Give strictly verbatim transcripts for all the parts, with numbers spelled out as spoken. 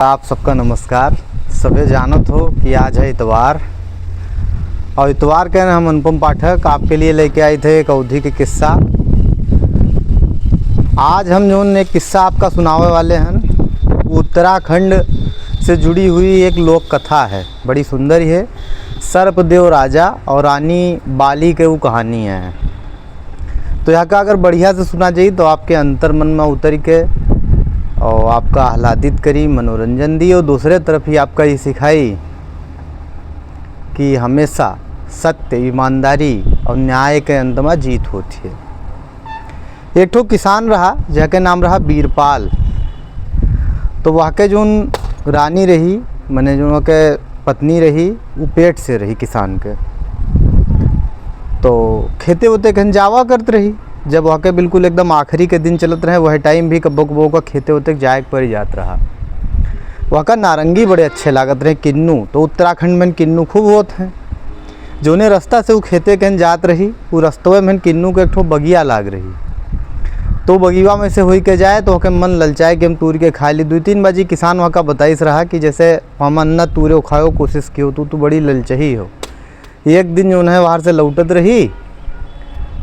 आप सबका नमस्कार। सभे जानत हो कि आज है इतवार, और इतवार के हम अनुपम पाठक आपके लिए लेके आए थे एक अवधी के किस्सा। आज हम जौन एक किस्सा आपका सुनावे वाले हैं, वो उत्तराखंड से जुड़ी हुई एक लोक कथा है, बड़ी सुंदर ही है। सर्पदेव राजा और रानी बाली के वो कहानी है। तो यहाँ का अगर बढ़िया से सुना जाई तो आपके अंतर मन में उतर के और आपका आह्लादित करी, मनोरंजन दी, और दूसरे तरफ ही आपका ये सिखाई कि हमेशा सत्य, ईमानदारी और न्याय के अंत में जीत होती है। एक ठो किसान रहा, जेके नाम रहा बीरपाल। तो वहाँ के जोन रानी रही, मने जोन के पत्नी रही, वो पेट से रही किसान के। तो खेते ओते कहीं जावा करत रही। जब वहाँ के बिल्कुल एकदम आखिरी के दिन चलत रहे, वह टाइम भी कब्बो कब्बो का खेते ओते जाए के पड़ जात रहा। वहाँ का नारंगी बड़े अच्छे लागत रहे, किन्नू। तो उत्तराखंड में किन्नू खूब होत हैं। जोने रास्ता से वो खेते कहीं जात रही, वो रस्तवे में किन्नू के एक ठो बगिया लाग रही। तो बगिया में से होई के जाए तो ओके मन ललचाए कि हम तूर के खा ली। दो तीन बाजी किसान वहाँ का बताइस रहा कि जैसे हम अन्ना तूरे खायो कोशिश कियो, तू, तू बड़ी ललचही हो। एक दिन जोन है बाहर से लौटत रही,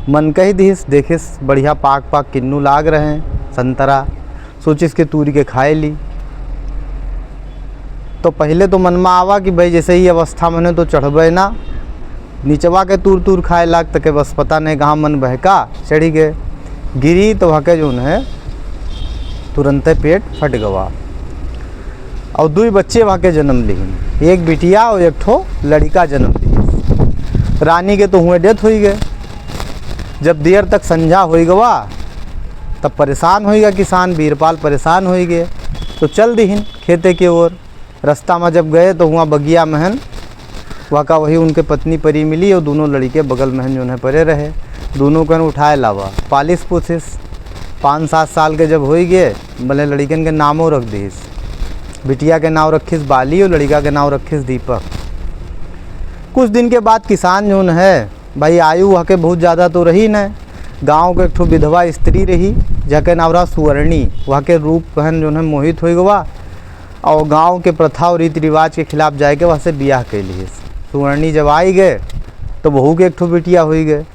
मन कही दिस, देखिस बढ़िया पाक पाक किन्नू लाग रहे हैं, संतरा, सोचिस के तूरी के खाए ली। तो पहले तो मन में आवा कि भाई जैसे ही अवस्था मने तो चढ़बे ना, निचवा के तूर तूर खाए लाग तके बस पता नहीं कहाँ मन बहका चढ़ी गए, गिरी तो वहाँ के जोन है तुरंते पेट फट गवा। और दुई बच्चे वहाँ के जन्म लिहिन, एक बिटिया और एक ठो लड़िका जन्म लिहिन। रानी के तो हुए डेथ होई गए। जब देर तक संझा होई गवा तब परेशान होई गया किसान, बीरपाल परेशान होई गए। तो चल दिहिन खेते के ओर। रास्ता में जब गए तो हुआ बगिया महन वहाँ का वही उनके पत्नी परी मिली और दोनों लड़िके बगल महन जोन है परे रहे। दोनों कहन उठाए लावा, पालिस पोसिस। पाँच सात साल के जब होई गए, भले लड़िकन के नामो रख दिस। बिटिया के नाम रखिस बाली और लड़िका के नाम रखिस दीपक। कुछ दिन के बाद किसान जोन है भाई, आयु वहाँ के बहुत ज़्यादा तो रही न, गाँव के एक ठो विधवा स्त्री रही, जेके नाम रहा सुवर्णी। वहाँ के रूप कहन जोन है मोहित होई गवा और गाँव के प्रथा और रीति रिवाज के खिलाफ जाए के वहाँ से बियाह कैली है। सुवर्णी जब आई गए तो बहू के एक ठो बिटिया होई गए।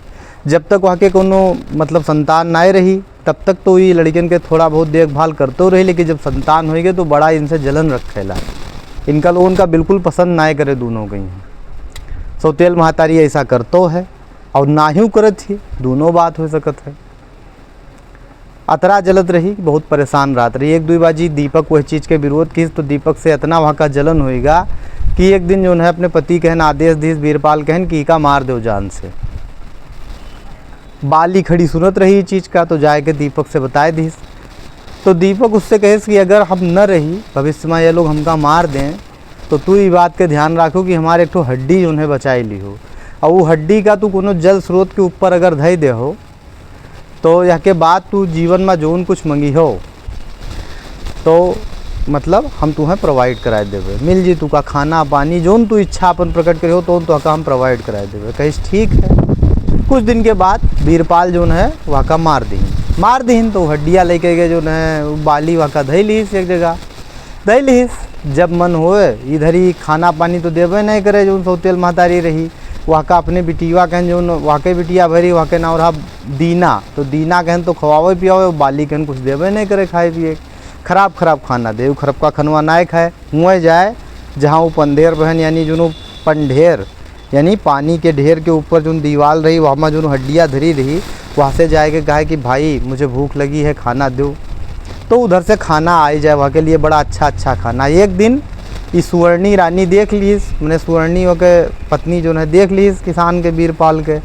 जब तक वहाँ के कोनो मतलब संतान नाय रही तब तक तो ये लड़िकन के थोड़ा बहुत देखभाल करते रही, लेकिन जब संतान होई गए तो बड़ा इनसे जलन रखेला। इनका लोगन का बिल्कुल पसंद नाय करे दोनों के ही। सौतेल महतारी ऐसा करतो है और नाहियो करत ही, दोनों बात हो सकत है। अतरा जलत रही, बहुत परेशान रहत रही। एक दुई बाजी दीपक वह चीज के विरोध किस तो दीपक से इतना वहाँ का जलन होइगा कि एक दिन जोन है अपने पति कहन आदेश दिस, बीरपाल कहन कि इका मार दो जान से। बाली खड़ी सुनत रही ई चीज का तो जाए के दीपक से बताए दिस। तो दीपक उससे कहेस कि अगर हम न रही, भविष्य में ये लोग हमका मार दें, तो तू ई बात के ध्यान रखो कि हमारे एक ठो हड्डी जोन है बचाई ली हो, और वो हड्डी का तू कोनो जल स्रोत के ऊपर अगर धई दे हो तो यह के बाद तू जीवन में जोन कुछ मंगी हो तो मतलब हम तुम्हें प्रोवाइड कराए देवे, मिल जी तू का खाना पानी जोन तू इच्छा अपन प्रकट करे हो तो तो का हम प्रोवाइड कराए देवे। कहिस ठीक है। कुछ दिन के बाद बीरपाल जोन है वहाँ का मार दीन, मार दीन तो हड्डिया लेके गए जोन है बाली वहाँ का धई लीस एक जगह। धई लीस, जब मन होए इधर ही खाना पानी तो देवे नहीं करे, जोन सौतेल महतारी रही। वहाँ का अपने बिटिया कहन जोन वहाँ के बिटिया भरी वहाँ के नाम रहा दीना, तो दीना कहन तो खवावे पियावे, बाली कहन कुछ देवे नहीं करे खाए पिए, खराब खराब खाना दे, खराब का खनवा ना खाए। हुए जाए जहाँ वो पंधेर बहन यानी जोन वो पंढेर यानी पानी के ढेर के ऊपर जोन दीवाल रही, वहाँ में जोन हड्डिया धरी रही, वहाँ से जाए के कहे कि भाई मुझे भूख लगी है, खाना दो। तो उधर से खाना आई जाए वहाँ के लिए, बड़ा अच्छा अच्छा खाना। एक दिन ई सुवर्णी रानी देख लीस, मने सुवर्णी ओके पत्नी जोन है देख लीस किसान के बीरपाल के।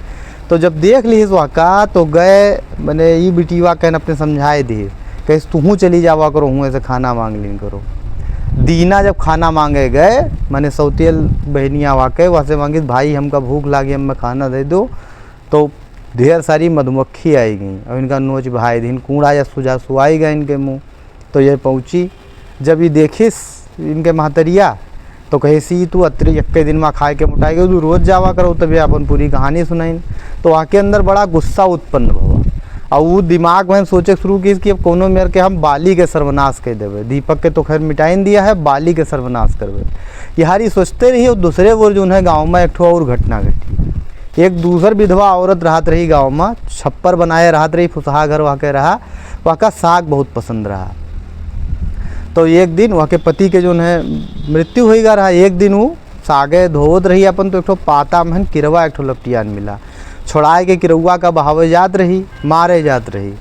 तो जब देख लीस वहाँ का तो गए मने ई बिटिया कहन अपने समझाए दिए, कहिस तुहूँ चली जावा करो, हुए से खाना मांग लीन करो। दीना जब खाना मांगे गए मने सौतेल बहनिया वहाँ के, वहाँ से मांगिस भाई हमका भूख लागी, हमें खाना दे दो। तो ढेर सारी मधुमक्खी आई गई और इनका नोच बहाई दीन, कूड़ा या सुझा सुआई गए इनके मुँह। तो ये पहुँची, जब ये देखिस इनके महतरिया तो कहिस ई तू अतरी एक्के दिन में खाए के मोटाई गए, तू रोज जावा करो। तभी अपन पूरी कहानी सुनाइन। तो वहाँ के अंदर बड़ा गुस्सा उत्पन्न भवा और वो दिमाग में सोचे शुरू किहिस कि अब कौनो मेर के हम बाली के सर्वनाश कर देवे। दीपक के तो खैर मिटाइन दिया है, बाली के सर्वनाश करवे। यहरी सोचते रही और दूसरे ओर जौन है गाँव में एक ठो और घटना घटी। एक दूसर विधवा औरत रहत रही गाँव में, छप्पर बनाए रहत रही, फुसहा घर वहाँ के रहा, वहाँ का साग बहुत पसंद रहा। तो एक दिन वहाँ के पति के जौन है मृत्यु होइगा रहा। एक दिन वो सागे धोवत रही अपन, तो एक ठो पाता महन किरवा एक ठो लपटियान मिला। छोड़ाए के किरौआ का बहावे जात रही, मारे जात रही।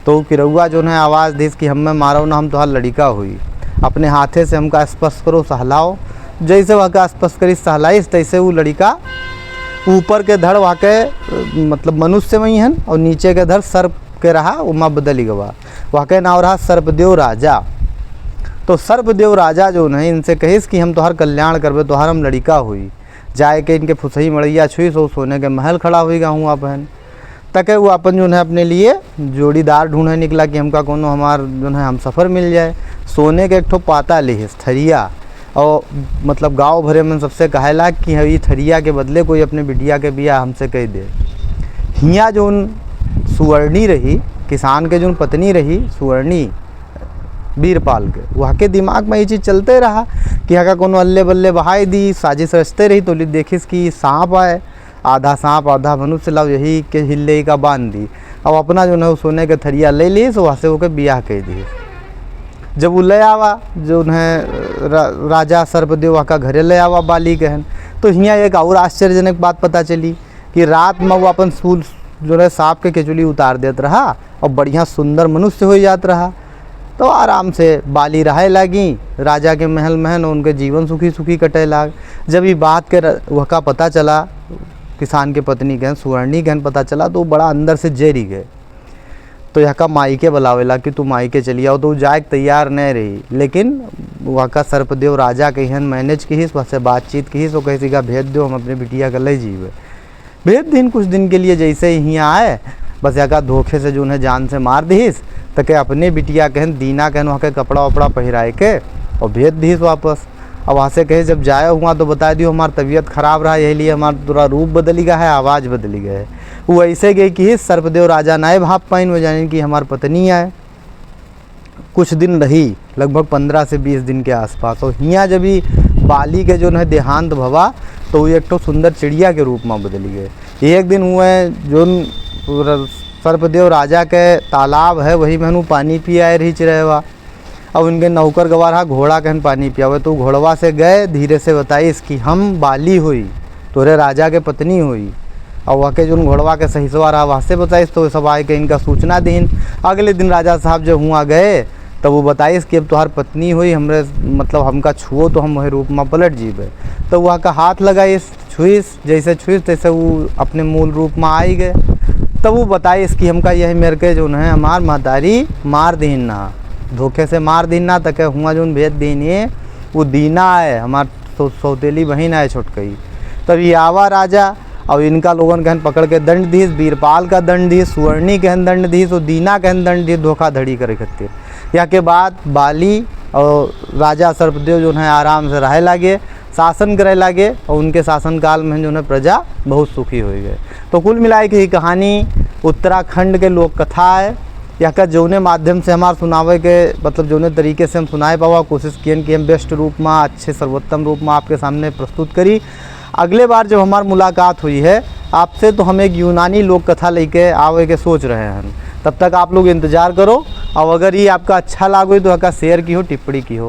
तो किरौआ जौन है आवाज दिस कि हमें मारो ना, हम तोहार लड़िका हुई, अपने हाथे से हमका स्पर्श करो, सहलाओ। जैसे वह का स्पर्श करिस, सहलाइस, तैसे वो लड़िका ऊपर के धड़ वहाँ के, मतलब, मनुष्य में ही हन और नीचे के धड़ सर्प के रहा, उमा बदली गवा। वहाँ के नाव रहा सर्पदेव राजा। तो सर्पदेव राजा जौन है इनसे कहिस कि हम तोहार कल्याण करबे, तोहार हम लड़िका हुई। जाए के इनके फुसही मड़ैया छुई, सो सोने के महल खड़ा हुई गा हुआ पहन। तके वो अपन जौन है अपने लिए जोड़ीदार ढूंढे निकला कि हमका कौनो हमार जौन है हमसफर मिल जाए। सोने के एक ठो पाता लिहिस, थरिया, और, मतलब, गाँव भरे में सबसे कहे लाग कि ई थरिया के बदले कोई अपने बिटिया के बियाह हमसे कह दे। हियाँ जौन सुवर्णी रही, किसान के जौन पत्नी रही सुवर्णी, बीरपाल के, वह के दिमाग में ये चीज चलते रहा कि हका कौनो अल्ले बल्ले बहाई दी, साजिश रचते रही। तो ली देखिस कि सांप आए, आधा सांप आधा मनुष्य, लाओ यही के हिल्ले का बांध दी। अब अपना जौन है वो सोने के थरिया ले ली, सो वहाँ से ओके बियाह कह दी। जब वो ले आवा जौन है रा-, राजा सर्पदेव वहाँ का घरे ले आवा बाली कहन, तो हियाँ एक और आश्चर्यजनक बात पता चली कि रात में वो अपन सूल जौन है सांप के केचुली उतार देत रहा और बढ़िया सुंदर मनुष्य हो जात रहा। तो आराम से बाली रहे लागी राजा के महल महन, उनके जीवन सुखी सुखी कटे लाग। जब ये बात के र-, वहका पता चला, किसान के पत्नी कहन, सुवर्णी कहन पता चला, तो बड़ा अंदर से जरी गए। तो यहका माई के बुलावेला कि तू माई के चली आओ, तो उ जाए के तैयार नहीं रही। लेकिन वहका सर्पदेव राजा के हन मैनेज किहिस, वह से बातचीत किहिस, वो कहिस, "इका भेज दो, हम अपने बिटिया के ले जीवे।" भेज दिन कुछ दिन के लिए, जैसे ही हियाँ आए, बस यहका धोखे से जौन है जान से मार दिहिस। तके अपने बिटिया कहन, दीना कहन, वहाँ के कपड़ा वपड़ा पहिराए के और भेज दिहिस वापस। अब वहाँ से कहे, "जब जाए हुआ तो बता दियो, हमार तबीयत खराब रहा, यही लिए हमार थोड़ा रूप बदली गया है, आवाज बदली गया है।" वो ऐसे गई कि सर्पदेव राजा नाय भाप पाइन, वो जानिन कि हमार पत्नी आए। कुछ दिन रही, लगभग पन्द्रह से बीस दिन के आसपास। और हियाँ जब ई बाली के जौन है देहांत भवा, तो वो एक ठो सुंदर चिड़िया के रूप में बदली गए। एक दिन हुए जौन र-, सर्पदेव राजा के तालाब है, वही में उ पानी पी आए रही चिरैवा। अब उनके नौकर गवा रहा घोड़ा कहन पानी पियावे, तो घोड़वा से गए, धीरे से बताइस कि हम बाली हुई, तोरे राजा के पत्नी हुई। और वह के जौन घोड़वा के सहिसवा रहा, वह से बताइस, तो सब आए के इनका सूचना दीन। अगले दिन राजा साहब जब हुआ गए, तब वो बताइस कि अब तोहार पत्नी हुई, हमरे, मतलब, हमका छुओ तो हम वही रूप में पलट जीबे। तो वह का हाथ लगाइस, छुइस, जैसे छुइस तैसे वो अपने मूल रूप में आई गए। तब वो बताइस कि हमका यही मेर के जौन है हमार महतारी मार दीन ना, धोखे से मार दीन ना, तके हुआ जौन भेज दीन ये, वो दीना आए, हमार सौ-, सौतेली बहिन आए छोटकई। तब ये आवा राजा, और इनका लोगन कहन पकड़ के दंड दिहिस, बीरपाल का दंड दिहिस, सुवर्णी कहन दंड दिहिस, और दीना कहन दंड दिहिस, धोखाधड़ी करे खातिर। या के बाद बाली और राजा सर्पदेव जौन है आराम से रहे लागे, शासन करे लागे, और उनके शासनकाल में जौन है प्रजा बहुत सुखी हो गए। तो कुल मिलाए के ये कहानी उत्तराखंड के लोक कथा है। यहका जौने माध्यम से हमार सुनावे के, मतलब, जौने तरीके से हम सुनाए पावा, कोशिश कियन कि हम बेस्ट रूप में, अच्छे सर्वोत्तम रूप में आपके सामने प्रस्तुत करी। अगले बार जब हमार मुलाकात हुई है आपसे, तो हम एक यूनानी लोक कथा लेके आवे के सोच रहे हैं। तब तक आप लोग इंतजार करो, और अगर ये आपका अच्छा लागो तो एका शेयर किहो, टिप्पणी किहो।